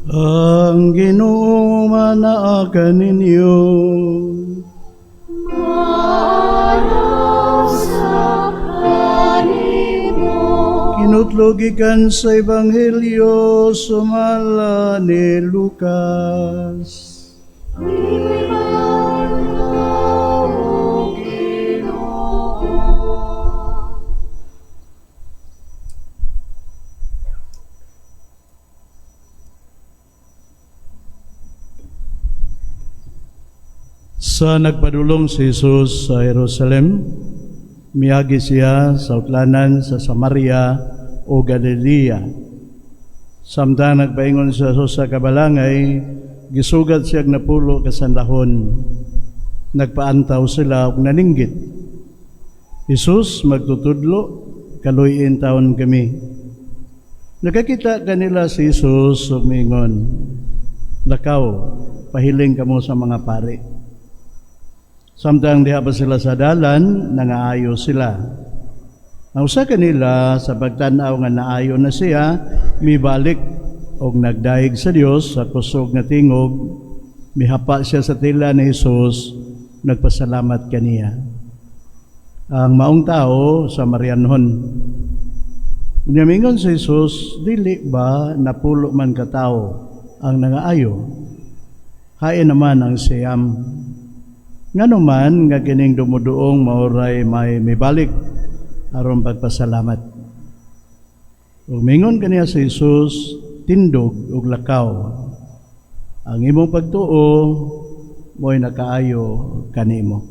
Ang Ginoo manaa kaninyo. Maadto sa kanimo. Kinutlo gikan sa Ebanghelyo sumala ni Lucas. Ikaw, O Ginoo. Sa nagpadulong si Jesus sa Jerusalem, miagi siya sa utlanan sa Samaria o Galilea. Samtang nagpaingon si Jesus sa kabalangay, gisugat siya 10 ka sandahon. Nagpaantaw sila og naninggit. "Jesus, magtutudlo, kaluy-i intawon kami." Nakakita kanila si Jesus ug miingon, "Lakaw, pahiling kamo sa mga pari." Samtang diha pa sila sa dalan, nangaayo sila. Ang usa kanila, sa pagtan-aw nga naayo na siya, mibalik og nagdayeg sa Dios sa kusog nga tingog, mihapa siya sa tila ni Jesus, nagpasalamat kaniya. Ang maong tao Samarianhon. Unya mingon si Jesus, "Dili ba 10 man ka tawo ang nangaayo? Hain naman ang 9? Ngano man nga kining dumuduong mao ray may mibalik aron pagpasalamat?" Ug mingon kaniya si Jesus, "Tindog ug lakaw. Ang imong pagtuo mo'y nakaayo kanimo."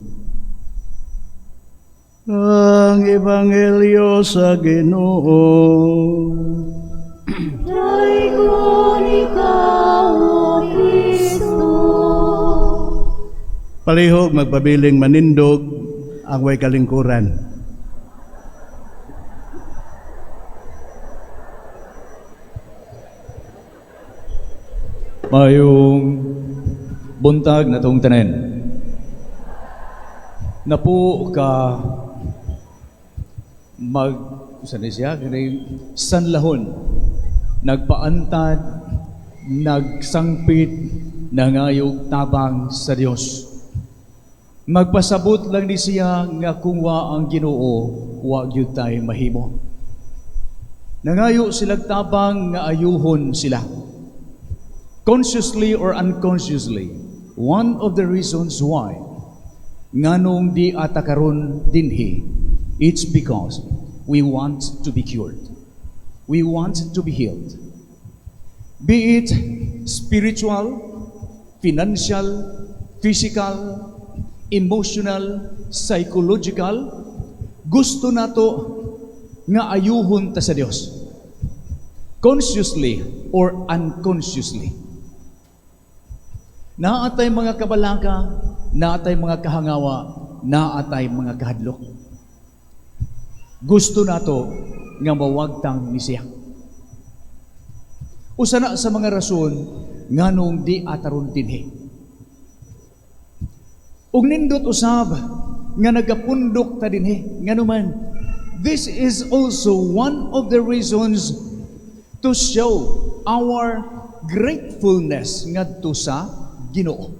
Ang Ebanghelyo sa Ginoo. Daygon ikaw, O Kristo. Palihog magpabiling manindog ang way kalingkuran. Mayong buntag natong tanan. Napo ka mag sa ni siya kining sanlahon, nagpaantad, nagsangpit, nangayog tabang sa Dios. Magpasabot lang ni siya nga kung wa ang Ginoo, wa gyud tay mahimo. Nangayo silag tabang nga ayuhon sila. Consciously or unconsciously, one of the reasons why nganong di ata karon dinhi, it's because we want to be cured. We want to be healed. Be it spiritual, financial, physical, emotional, psychological, gusto nato nga ayuhon ta sa Dios. Consciously or unconsciously. Naatay mga kabalaka, naatay mga kahangawa, naatay mga kahadlok. Gusto nato nga mawagtang ni siya. Usa na sa mga rason nganong di ataron dinhi. Ug nindot usab nga nagapundok ta dinhi, nganuman this is also one of the reasons to show our gratefulness ngadto sa Ginoo.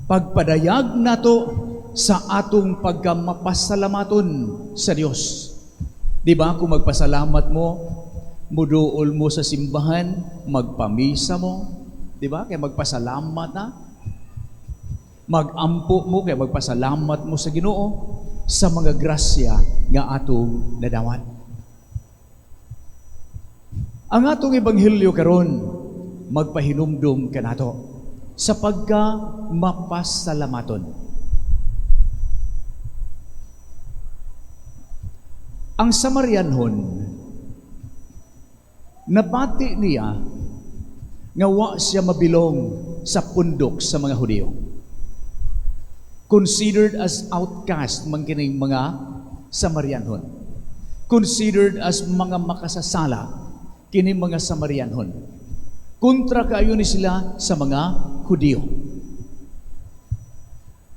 Pagpadayag nato sa atong pagkamapasalamaton sa Dios. Di ba kung magpasalamat mo, muduol mo sa simbahan, magpamisa mo, di ba? Kaya magpasalamat na. Magampo mo, kaya magpasalamat mo sa Ginoo sa mga grasya nga atong nadawat. Ang atong ebanghelyo karon magpahinumdum kanato sa pagka mapasalamaton. Ang Samarianhon, nabati niya nga wa siya mabilong sa pundok sa mga Hudiyo. Considered as outcast man kining mga Samarianhon. Considered as mga makasasala kini mga Samarianhon. Kontra kaayo ni sila sa mga Hudiyo.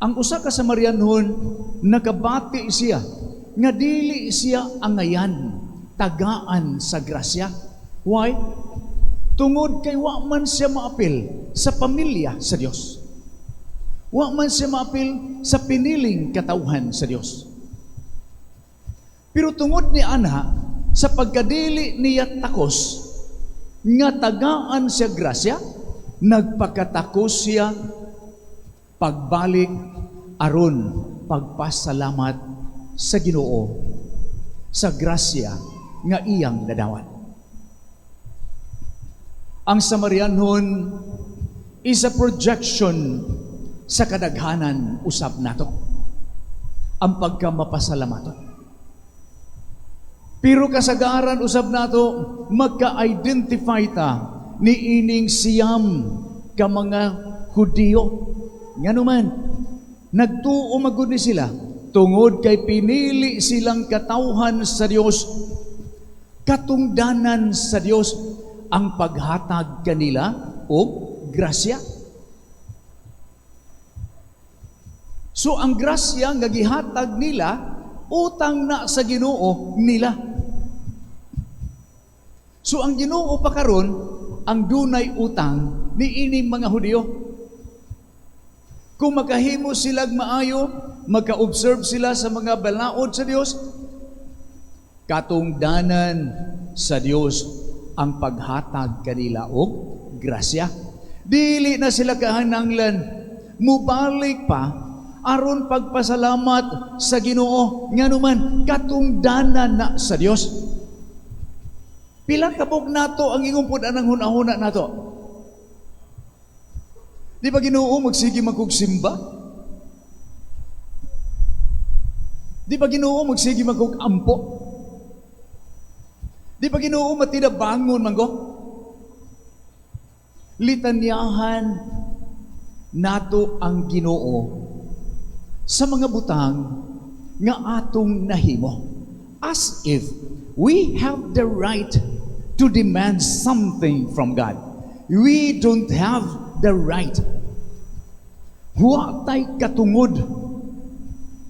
Ang usa ka Samarianhon, nakabati siya nga dili siya angayan tagaan sa grasya. Why? Tungod kay wa man siya maapil sa pamilya sa Dios. Wa man siya maapil sa piniling katawhan sa Dios. Pero tungod ni ana, sa pagkadili niya takos, nga tagaan siya grasya, nagpakatakos siya pagbalik aron pagpasalamat sa Ginoo sa grasya nga iyang nadawat. Ang Samarianhon is a projection sa kadaghanan usab nato. Ang pagkamapasalamaton. Pero kasagaran usab nato, magka-identify ta ni ining 9 ka mga Hudiyo. Nganuman, nagtuo magud ni sila tungod kay pinili silang katawhan sa Dios, katungdanan sa Dios ang paghatag kanila og grasya. So ang grasya nga gihatag nila, utang na sa Ginoo nila. So ang Ginoo pa karon ang dunay utang ni ining mga Hudiyo. Kung makahimo silag maayo, maka-observe sila sa mga balaod sa Dios, katungdanan sa Dios ang paghatag kanila og grasya. Dili na sila kahananglan mubalik pa aron pagpasalamat sa Ginoo, nganuman katungdanan na sa Dios. Pila ka buok nato ang ingon pud anang hunahuna nato? Di ba Ginoo magsige man kog simba? Di ba Ginoo magsige man kog ampo? Di ba Ginoo matida bangon man ko? Litanyahan nato ang Ginoo sa mga butang nga atong nahimo, as if we have the right to demand something from God. We don't have the right. Wa tay katungod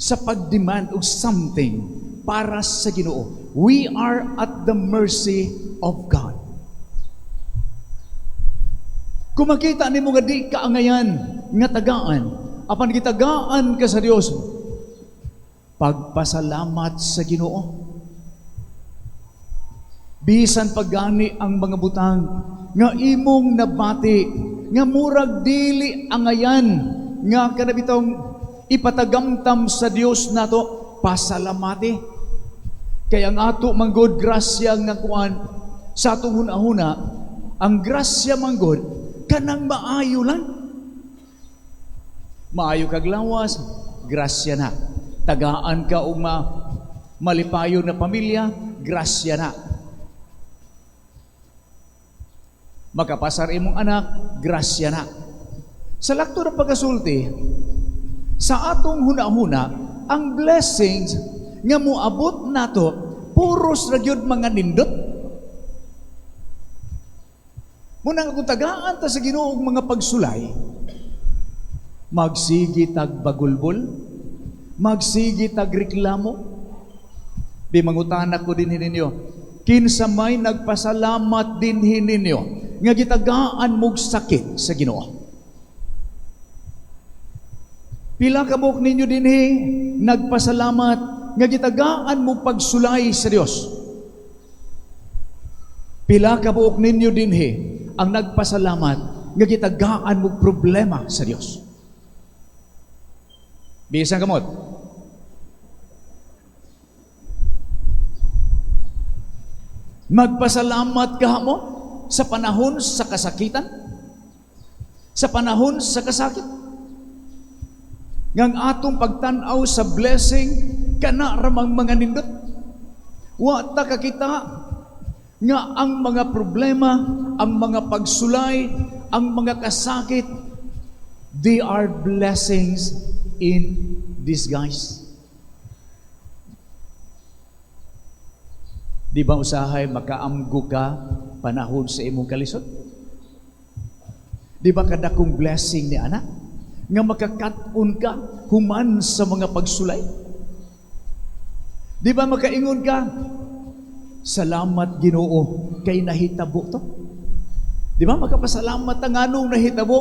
sa pag-demand og something para sa Ginoo. We are at the mercy of God. Kung makita nimo nga di kaangayan nga tagaan, apan gitagaan ka sa Dios, pagpasalamat sa Ginoo. Bisan pagani ang mga butang nga imong nabati nga murag dili angayan nga kanabitong ipatagamtam sa Dios nato, pasalamati. Kay ang ato manggod grasya nga kuan sa atong hunahuna, ang grasya manggod kanang maayo lang. Maayo kag lawas, grasya na. Tagaan ka og malipayon na pamilya, grasya na. Makapasar imong anak, grasya na. Sa lakto ng pagkasulti, sa atong hunahuna, ang blessings nga moabot nato, puros ra gyud mga nindot. Muna nga kung tagaan ta sa Ginoo og mga pagsulay, magsigi tag bagulbol, magsigi tag reklamo. Di mangutana ko dinhi ninyo, kinsa may nagpasalamat dinhi ninyo nga gitagaan mog sakit sa Ginoo? Pila ka buok ninyo dinhi nagpasalamat nga gitagaan mo pagsulay sa Dios? Pila ka buok ninyo dinhi ang nagpasalamat nga gitagaan mo problema sa Dios? Bisan kamot. Magpasalamat ka mo sa panahon sa kasakitan, sa panahon sa kasakit. Ngang atong pagtan-aw sa blessing kana ramang mga nindot. Wa ta kakita nga ang mga problema, ang mga pagsulay, ang mga kasakit, they are blessings in disguise. Di ba usahay makaamgo ka panahon sa imong kalisod? Di ba kadakong blessing ni ana nga makakat-on ka human sa mga pagsulay? Di ba makaingon ka, salamat Ginoo kay nahitabo to? Di ba makapasalamat ang anong nahitabo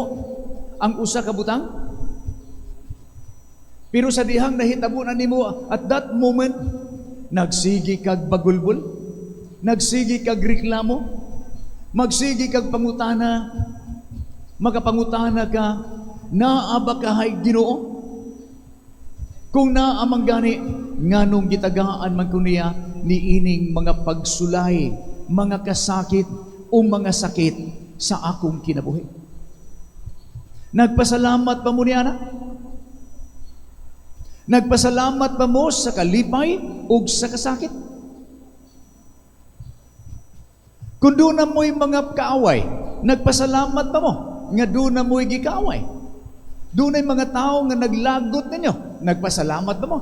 ang usa ka butang? Pero sa dihang nahitabo na nimo at that moment, nagsigi kag bagulbol, nagsigi kag reklamo, magsigi kag pangutana, makapangutana ka, naa ba kahay Ginoo? Kung naa man gani, nganong gitagaan man ko niya niining mga pagsulay, mga kasakit o mga sakit sa akong kinabuhi? Nagpasalamat ba mo niya na? Nagpasalamat ba mo sa kalipay ug sa kasakit? Kung doon na mo'y mga kaaway, nagpasalamat ba mo nga doon na mo'y gikaaway? Doon ay mga tao nga naglagot ninyo, nagpasalamat ba mo?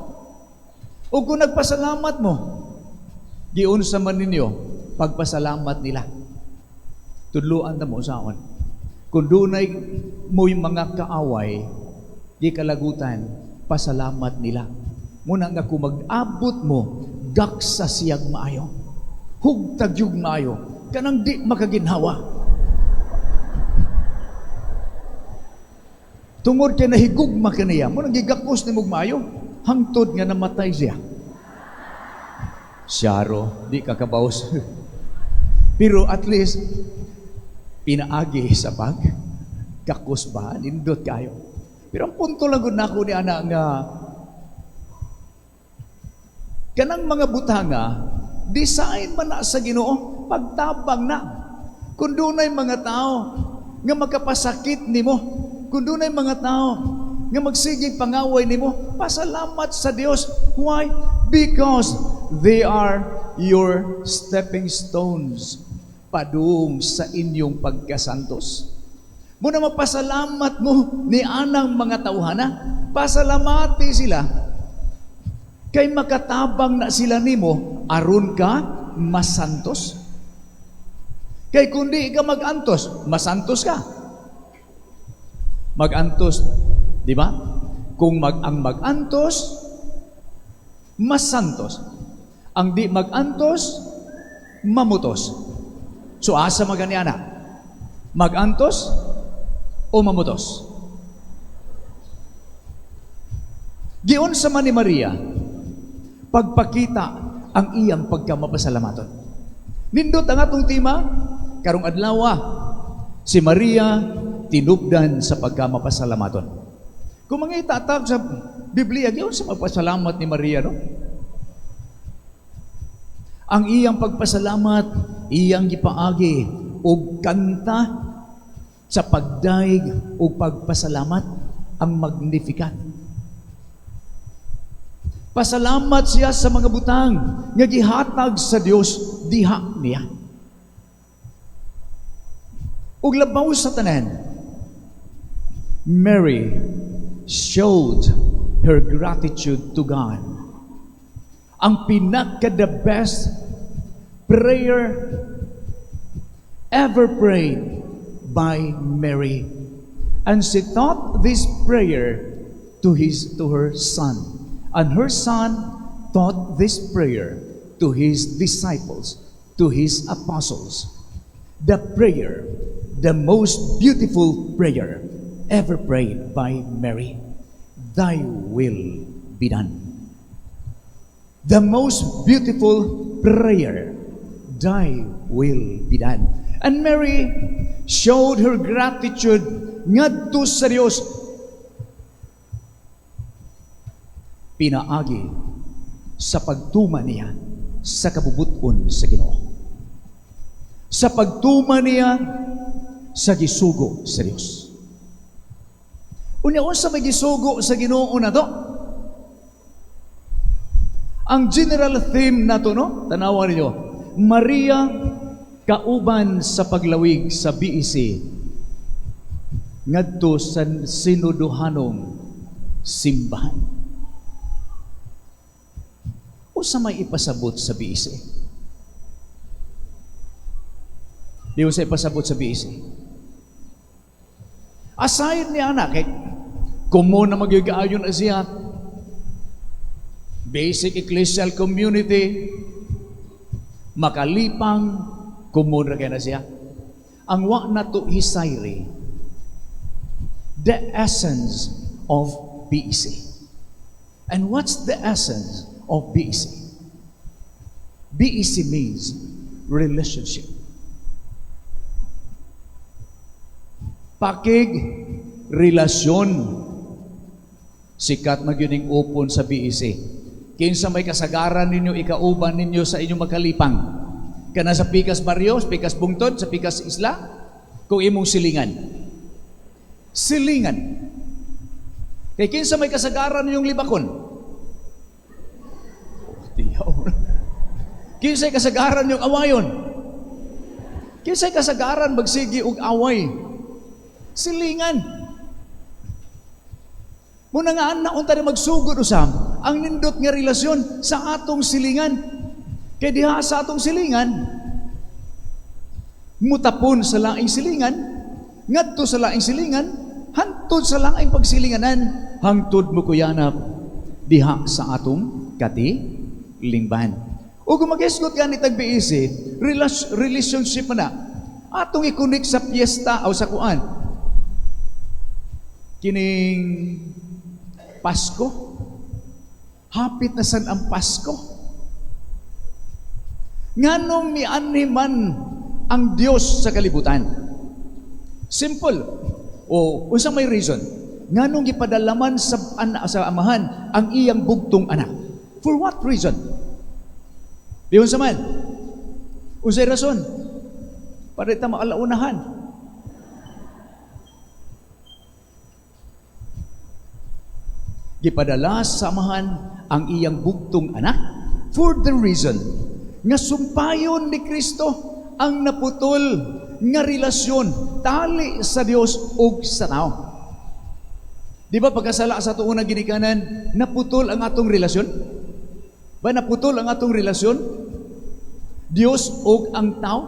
O kung nagpasalamat mo, giunsa man ninyo pagpasalamat nila? Tudluan na mo saon. Kung dunay mo'y mga kaaway, di kalagutan, pasalamat nila. Muna nga kung mag-abot mo, gaksa siyag maayo. Hugtag yug maayo. Kanang di makaginhawa. Tungod kay nahigugma kaniya, mo nang gigakos ni mong maayo, hangtod nga namatay siya. Siyaro, di ka kabaos. Pero at least, pinaagi sa pag, gakos ba, nindot kayo. Pero ang punto lang gud nako ni ana nga, kanang mga butanga, design man na sa Ginoo, pagtabang na. Kung dunay mga tao nga makapasakit nimo, kung dunay mga tao nga magsigig pangaway nimo, pasalamat sa Dios. Why? Because they are your stepping stones padung sa inyong pagkasantos. Muna mapasalamat mo ni anang mga tawhana, pasalamati sila kay makatabang na sila nimo aron ka masantos. Kay kundi ka magantos, masantos ka. Magantos, di ba? Kung ang magantos, masantos. Ang di magantos, mamutos. So asa magani ana? Magantos o mamutos? Giunsa man ni Maria pagpakita ang iyang pagkamapasalamaton. Nindot ang atong tema karong adlaw, si Maria tinubdan sa pagkamapasalamaton. Kung mangita ta sa Biblia, giunsa magpasalamat ni Maria, no? Ang iyang pagpasalamat, iyang gipaagi og kanta sa pagdaig og pagpasalamat, ang Magnificat. Pasalamat siya sa mga butang nga gihatag sa Dios diha niya. Ug labaw sa tanan, Mary showed her gratitude to God. Ang pinaka the best prayer ever prayed by Mary. And she taught this prayer to her son. And her son taught this prayer to his disciples, to his apostles. The prayer, the most beautiful prayer ever prayed by Mary. Thy will be done. The most beautiful prayer, thy will be done. And Mary showed her gratitude ngadto sa Dios. Pinaagi sa pagtuma niya sa kabubut-on sa Ginoo. Sa pagtuma niya sa gisugo sa Dios. Unya unsa may gisugo sa Ginoo nato? Ang general theme nato, no? Tanawa ninyo. Maria kauban sa paglawig sa BEC ngadto sa sinuduhanong simbahan. Unsa may ipasabot sa BEC? Di unsa ipasabot sa BEC? Aside ni anak, kay kumo na magyugaayon na siya, basic ecclesial community, makalipang, kumo na kay na siya. Ang wa nato hisayri, the essence of BEC. And what's the essence of BEC? BEC means relationship. Pakig relasyon. Sikat magyud ning upon sa BEC. Kinsa may kasagaran ninyo, ikauban ninyo sa inyong magkalipang. Kana sa pikas baryo, sa pikas bungtod, sa pikas isla, kung imong silingan. Silingan. Kay kinsa may kasagaran ninyong libakon? Oh, tiyaw. Kinsay kasagaran ninyong awayon? Kinsay kasagaran magsigi og away? Silingan. Muna nga anak unta ni magsugod usab ang nindot nga relasyon sa atong silingan. Kay diha sa atong silingan, mutapon sa laing silingan, ngadto sa laing silingan, hantod sa laing pagsilinganan, hangtod mo kuyanap diha sa atong katilingban. O kung mag-isgot gani tag BEC, relationship na atong i-connect sa piyesta o sa kuan. Kining Pasko, hapit na san ang Pasko. Nganong mianhi man ang Dios sa kalibutan? Simple. O unsa may reason? Nganong gipadalaman sa sa amahan ang iyang bugtong anak? For what reason? Di unsa man? Unsay rason? Para ta maalaunahan. Gipadala sa amahan ang iyang bugtong anak for the reason nga sumpayon ni Kristo ang naputol nga relasyon tali sa Dios ug sa tao. Di ba pagkasala sa atong unang ginikanan, naputol ang atong relasyon? Ba naputol ang atong relasyon? Dios ug ang tao?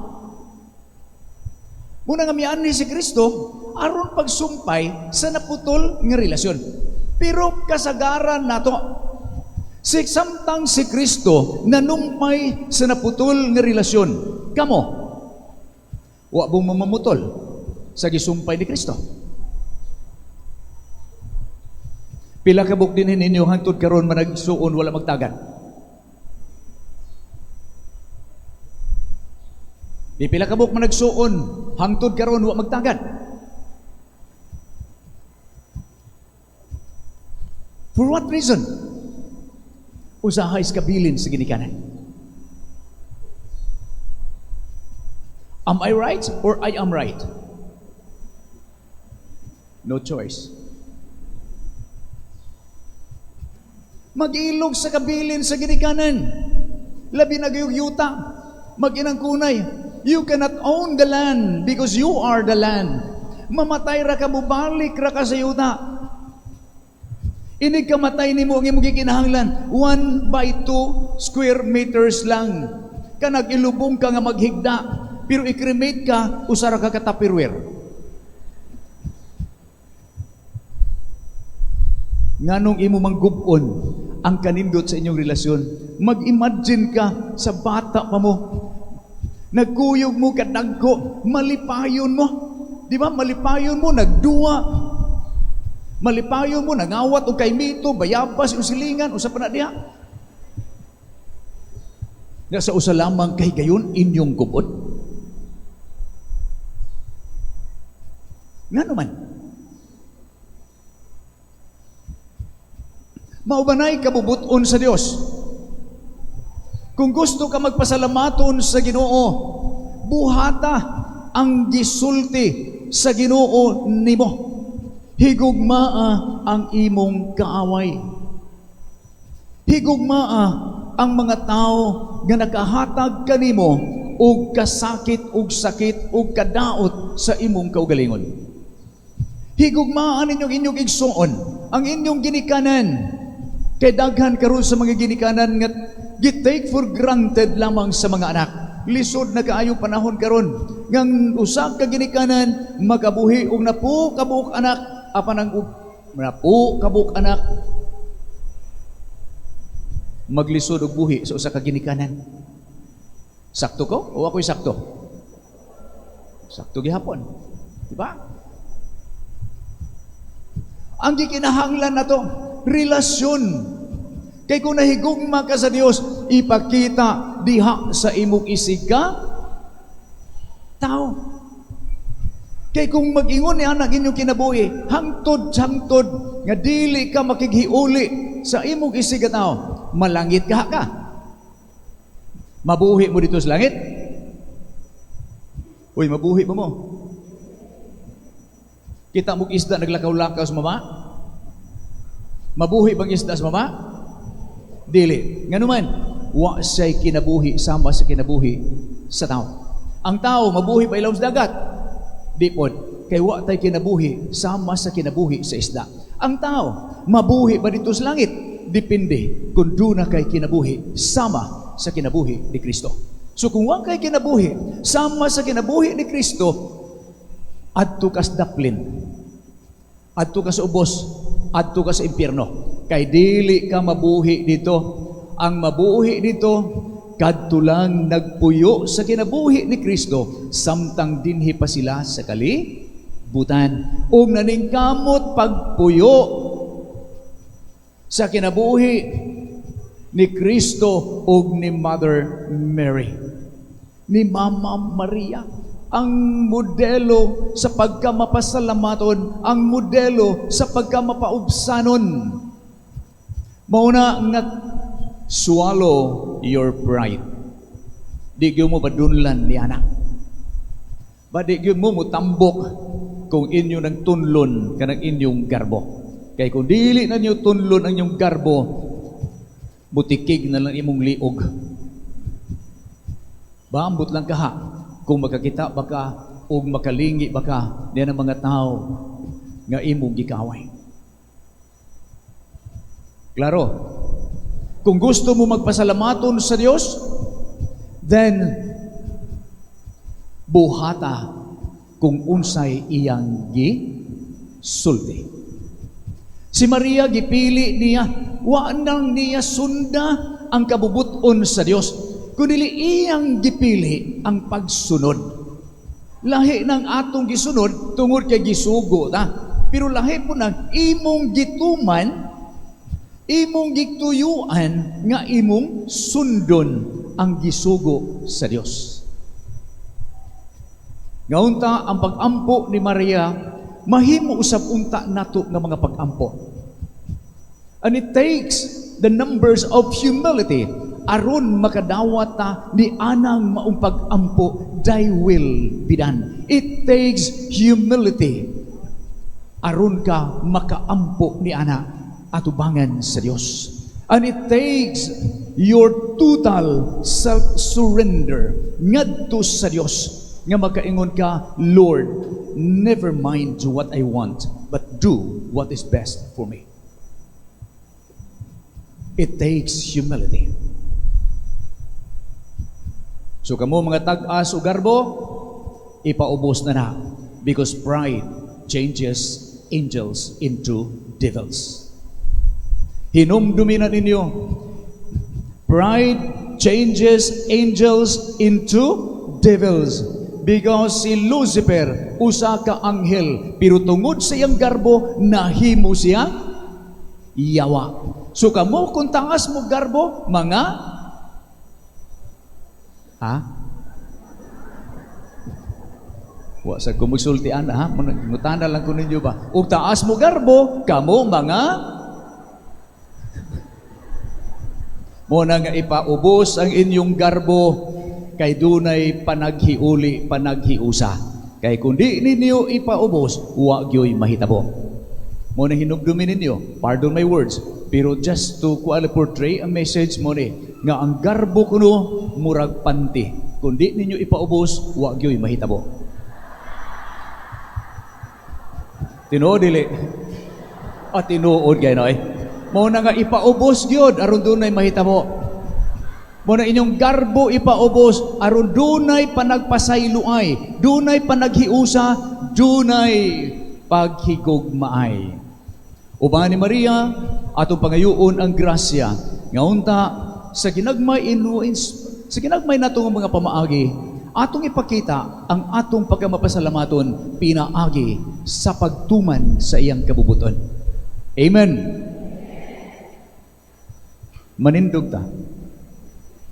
Muna nga mianhi si Kristo aron pagsumpay sa naputol nga relasyon. Pero kasagaran nato, si samtang si Kristo nanumpay sa naputol nga relasyon, kamo wa bong mamamutol sa gisumpay ni Kristo? Pila ka buok dinhi ninyo hangtod karon managsuon wala magtagan? Di pila ka buok managsuon hangtod karon wa magtagan? For what reason? Usahay sa kabilin sa ginikanan. Am I right or I am right? No choice. Mag-ilog sa kabilin sa ginikanan. Labi na gayong yuta. Mag-inang kunay. You cannot own the land because you are the land. Mamatay ra ka, mubalik ra ka sa yuta. Inig kamatay nimo ang imong gikinahanglan, 1 by 2 square meters lang. Kanag ilubong ka nga maghigda, pero i-cremate ka, usa ra ka ka Tupperware. Nganong imo manggub-on ang kanindot sa inyong relasyon? Mag-imagine ka sa bata pa mo. Nagkuyog mo kadagko, malipayon mo. Di ba? Malipayon mo, nagduwa. Malipayon mo, nangawat o kay mito, bayabas, o silingan, usa pa na diha. Sa usa lamang kay gayon, inyong gubot. Nga naman. Maubanay kabubuton sa Dios. Kung gusto ka magpasalamaton sa Ginoo, buhata ang gisulti sa Ginoo nimo. Higugmaa ang imong kaaway. Higugmaa ang mga tao nga nakahatag kanimo og kasakit og sakit og kadaot sa imong kaugalingon. Higugmaa ninyong inyong igsuon, ang inyong ginikanan. Kay daghan karon sa mga ginikanan nga gi-take for granted lamang sa mga anak. Lisod na kaayo panahon karon ngang usa ka ginikanan magabuhi og napo kabuok anak, apan ang napo kabuok anak maglisod og buhi sa usa ka ginikanan. Sakto ko o ako'y sakto? Sakto gihapon. Di ba? Ang gikinahanglan nato, relasyon. Kay kung nahigugma ka sa Dios, ipakita diha sa imong isig ka tao. Kay kung mag-ingon ni anak inyong kinabuhi, hangtod hangtod nga dili ka makighiuli sa imong isig ka tao, malangit ka ka. Mabuhi mo dito sa langit? Uy, mabuhi ba mo? Kita mo isda naglakaw-lakaw sa mama? Mabuhi bang isda sa mama? Dili. Nganuman, wa siya'y kinabuhi sama sa kinabuhi sa tao. Ang tao mabuhi pa ilawom sa dagat? Di pod. Kay wa tay kinabuhi sama sa kinabuhi sa isda. Ang tao mabuhi ba dito sa langit? Depende kung duna kay kinabuhi sama sa kinabuhi ni Kristo. So kung wa kay kinabuhi sama sa kinabuhi ni Kristo, adto kas daplin. Adto ka sa ubos, adto ka sa impyerno. Kay dili ka mabuhi dito. Ang mabuhi dito, kadto lang nagpuyo sa kinabuhi ni Kristo samtang dinhi pa sila sa kalibutan. Ug naningkamot pagpuyo sa kinabuhi ni Kristo ug ni Mother Mary. Ni Mama Maria, ang modelo sa pagkamapasalamaton, ang modelo sa pagkamapaubsanon. Mauna nga swallow your pride. Di gyud mo padunlan ni ana. Ba di gyud mo mutambok kung inyo nang tunlon kanang inyong garbo. Kay kung dili na ninyo tunlon ang inyong garbo, mutikig na lang imong liog. Baambot lang kaha kung makakita ba ka o makalingi ba ka niya ng mga tao nga imong gikaway. Klaro, kung gusto mo magpasalamaton sa Dios, then buhata kung unsay iyang gi sulti. Si Maria, gipili niya, wa nang niya sunda ang kabubuton sa Dios, kundi iyang gipili ang pagsunod. Lahi ng atong gisunod tungod kay gisugo ta. Pero lahi po nang imong gituman, imong gituyuan nga imong sundon ang gisugo sa Dios. Ngaunta ang pag-ampo ni Maria mahimo usab unta nato nga mga pag-ampo. And it takes the numbers of humility aron makadawat ta ni anang maong pag-ampo, "Thy will be done." It takes humility aron ka makaampo ni ana atubangan sa Dios. And it takes your total self-surrender ngadto sa Dios nga makaingon ka, "Lord, never mind what I want, but do what is best for me." It takes humility. So kamo mga tag-as o garbo, ipaubos na na because pride changes angels into devils. Hinumdumi na ninyo, pride changes angels into devils. Because si Lucifer, usa ka anghel, pero tungod sa iyang garbo, nahimo siya yawa. So kamo kung taas mo garbo, mga ha? Wa sa ko magsultian ha, mangutana lang ko ninyo ba. Ug taas mo garbo, kamo mga mo na nga ipaubos ang inyong garbo kay dunay panaghiuli, panaghiusa. Kay kung di ninyo ipaubos, wa gyoy mahitabo. Mo na hinumdumin ninyo, pardon my words, pero just to kuan portray a message mo ni nga ang garbo kuno murag panty. Kung di ninyo ipaubos, wa gyoy mahitabo. Tinuod dili? At tinuod kay noy. Mo na nga ipaubos gyud aron dunay mahitabo. Mo na inyong garbo ipaubos aron dunay panagpasayloay, dunay panaghiusa, dunay paghigugmaay. Uban ni Maria, atong pangayuon ang grasya nga unta sa ginagmay sa ginagmay nato nga mga pamaagi Atong ipakita ang atong pagkamapasalamaton pinaagi sa pagtuman sa iyang kabubuton. Amen. Manindog ta.